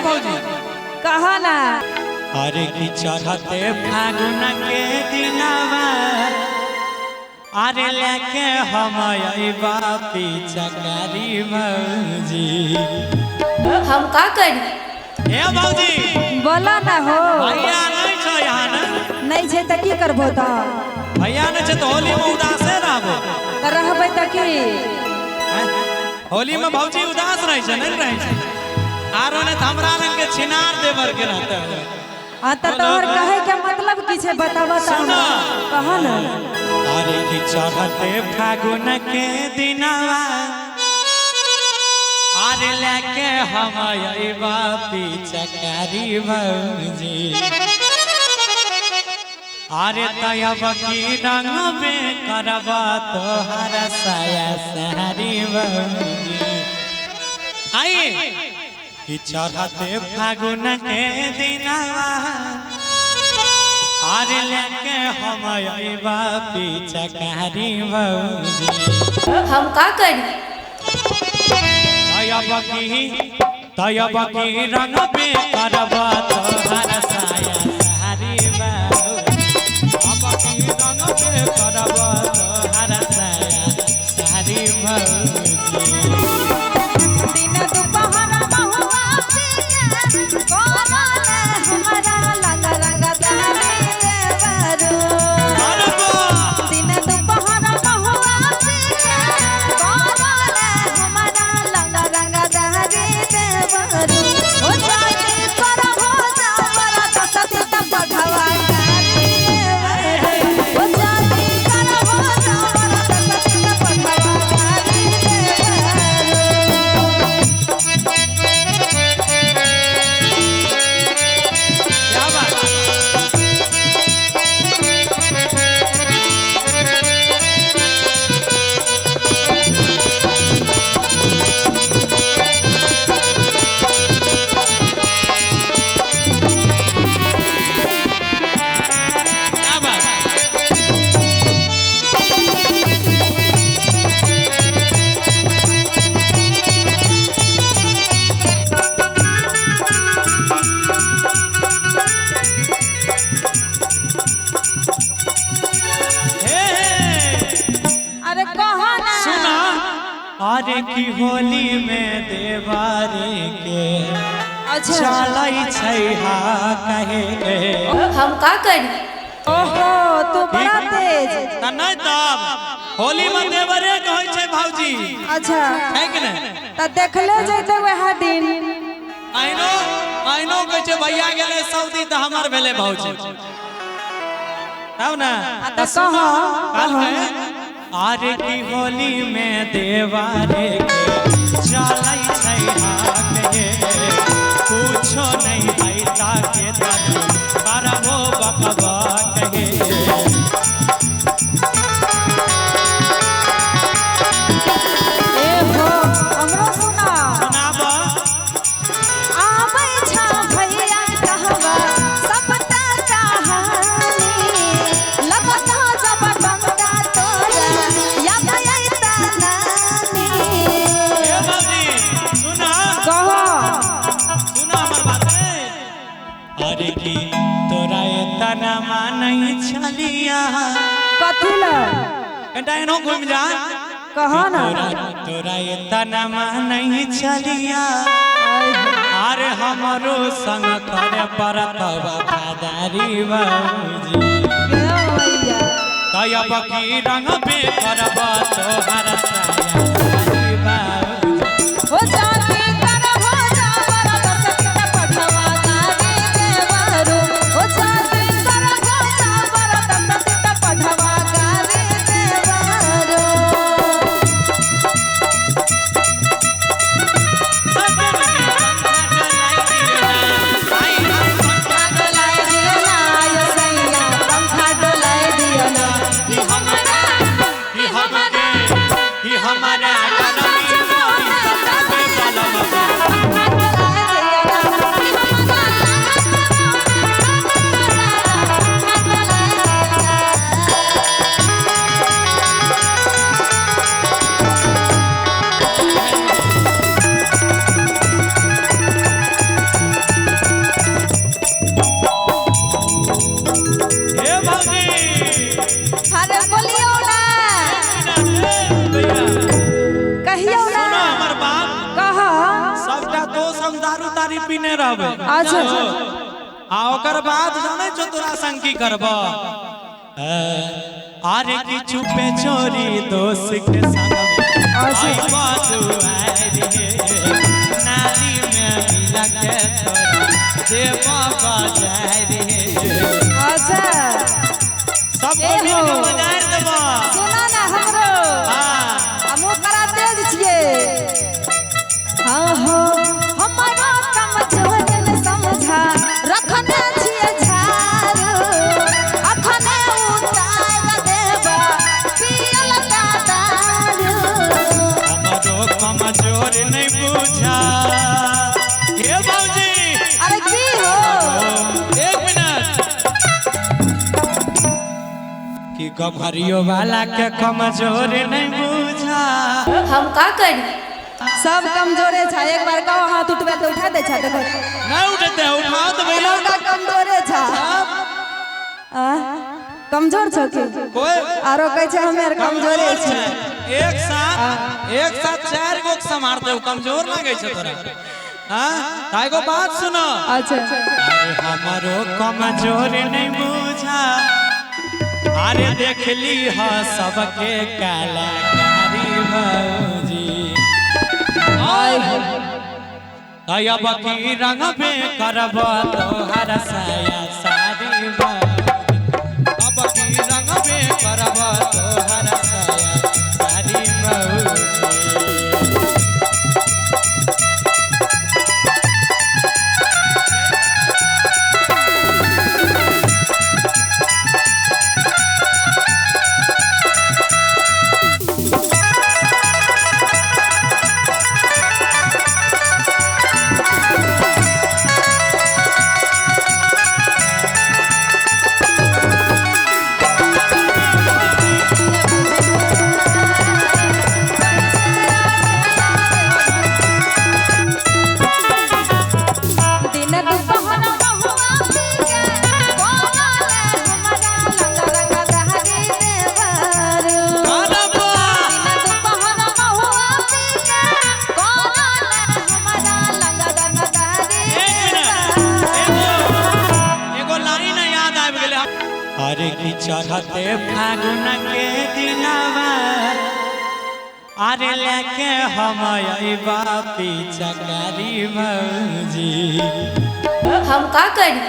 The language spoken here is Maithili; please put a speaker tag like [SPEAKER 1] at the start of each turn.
[SPEAKER 1] ए भौजी
[SPEAKER 2] कहा ना।
[SPEAKER 1] अरे की चढ़ते फागुन के दिनवा अरे लेके हम अइबा पिचकारी भौजी।
[SPEAKER 3] हम का करी?
[SPEAKER 1] ए भौजी
[SPEAKER 2] बोला ना हो।
[SPEAKER 1] भैया नहीं छो यहाँ ना?
[SPEAKER 2] नहीं छे त की करबो त?
[SPEAKER 1] भैया नहीं छे तो होली में उदासे रहबो।
[SPEAKER 2] त रहबै त की?
[SPEAKER 1] होली में भौजी उदास रहे छे नहीं रहे छे? आरो ने हमरा रंग के छिनार देवर के रहते है।
[SPEAKER 2] आ त तोहर कहे के मतलब की छे बतावा त कहा ना।
[SPEAKER 1] अरे की चढ़ते फागुन के दिनवा अरे लेके हम अइबा पिचकारी भौजी। अरे तयब की रंग में करबा तोहर साया सारी भौजी। आई कि चढ़ते फागुन के दिनवा अरे लेके हम अइबा पिचकारी भौजी।
[SPEAKER 3] हम का करी?
[SPEAKER 1] तयब की रंग में करबा तोहर साया सारी भौजी। अब की रंग में करबा तोहर साया सारी भौजी।
[SPEAKER 2] दिन दोपहर महुआ पिया कोना हमरा लंग रंग दारी देवरो। दिन दोपहर महुआ पिया कोना हमरा लंग रंग दारी देवरो। हो जाती पर हो जावर दसत त बढ़वा गारी देवरो। हो जाती पर हो जावर दसत त बढ़वा गारी देवरो।
[SPEAKER 1] क्या बात? क्या बात? हे
[SPEAKER 2] अरे कहा ना।
[SPEAKER 1] सुना अरे की होली में देवारे के
[SPEAKER 2] अच्छा
[SPEAKER 1] चलै छै हा कहे।
[SPEAKER 3] हम का करी?
[SPEAKER 2] ओहो तू बड़ा तेज।
[SPEAKER 1] त नहीं तब होली में देवरे के होइ छै भौजी।
[SPEAKER 2] अच्छा
[SPEAKER 1] है कि नहीं?
[SPEAKER 2] त देखले जैते वह दिन।
[SPEAKER 1] आइनो आइनो कहै छै भैया गेलै सऊदी त हमर भेलै भौजी। तब ना
[SPEAKER 2] त कह
[SPEAKER 1] काल है आरे की होली में देवारे के चलै छै हा कहे। कुछो नहीं है ताके दादू करबो बकबा कहे।
[SPEAKER 2] ए हो हमरो सुना।
[SPEAKER 1] सुनाब।
[SPEAKER 2] आबै छा भैया कहवा सबटा कहानी लगता जब गंगा तोरा याद अइता नानी।
[SPEAKER 1] ए बाबी सुना
[SPEAKER 2] कहो
[SPEAKER 1] सुना हमर बात। अरे की तोरा एतना मानै छलिया
[SPEAKER 2] कथी ल
[SPEAKER 1] कनिटा एनो घुमि जा।
[SPEAKER 2] कहो ना।
[SPEAKER 1] तोरा एतना मानै छलिया अरे हमरो संग करे पड़त वफादारी भौजी। तयब की रंग में करब तोहर साया सारी भौजी।
[SPEAKER 2] हो जाती कर हो जावर दसत त पठवा गारी देवरो। हो जाती कर हो जावर दसत त पठवा गारी देवरो।
[SPEAKER 1] आई आई
[SPEAKER 2] डोलाय दियो ना यो सैया पंखा डोलाय दियो ना।
[SPEAKER 1] कि हमरा कि हमरा कम दारू तारी पीने रहबे।
[SPEAKER 2] अच्छा।
[SPEAKER 1] आ ओकर बाद जानै छौ तोरा संग की करब? अरे की छुपे चोरी दोस्त के संग आइबा दुआरी गे, नाली में मिला के तोरा देबा बाजार रे।
[SPEAKER 2] अच्छा
[SPEAKER 1] सब मिल के बाजार देबा।
[SPEAKER 2] सुना ना हमरो।
[SPEAKER 1] हां
[SPEAKER 2] हमहु बड़ा तेज छियै। हां हो हमरो कमजोर न समझा रखने छियै झारू, अखने उतार देबा पियल का दारू।
[SPEAKER 1] हमरो कमजोर नहीं बुझा हे बाबूजी।
[SPEAKER 2] अरे की हो?
[SPEAKER 1] एक मिनट कि गभरियो वाला के कमजोर नहीं बुझा।
[SPEAKER 3] हम का करी?
[SPEAKER 2] सब कमजोरे छा। एक बार कहो हाथ उठबे तो उठा दे छा। देखो
[SPEAKER 1] नहीं उठते, उठाओ तो भैया।
[SPEAKER 2] का कमजोरे छा। आ कमजोर छो की
[SPEAKER 1] कोई
[SPEAKER 2] आरो कहै छै हमे आर कमजोरे छी।
[SPEAKER 1] एक साथ चार गो समार दे, कमजोर लागे छै तोरा। हां ताई गो बात सुनो।
[SPEAKER 2] अच्छा।
[SPEAKER 1] अरे हमरो कमजोर नहीं बुझा, अरे देख ली हा सबके कलाकारी भौजी। अब की रंग में करब तोहर साया सारी भौजी। अब की रंग में करब तोहर साया सारी भौजी।
[SPEAKER 2] दिन दुपहर महुआ पी के कोनले हमरा लंग रंग दहरी देवरू। दिन दुपहर महुआ पी के कोनले हमरा लंग रंग दहरी देवरू।
[SPEAKER 1] एगो लाइन याद आबि गेलै। अरे की चढ़ते फागुन के दिनवा, अरे लेके हम अइबा पीछकारी भौजी।
[SPEAKER 3] हम का करी?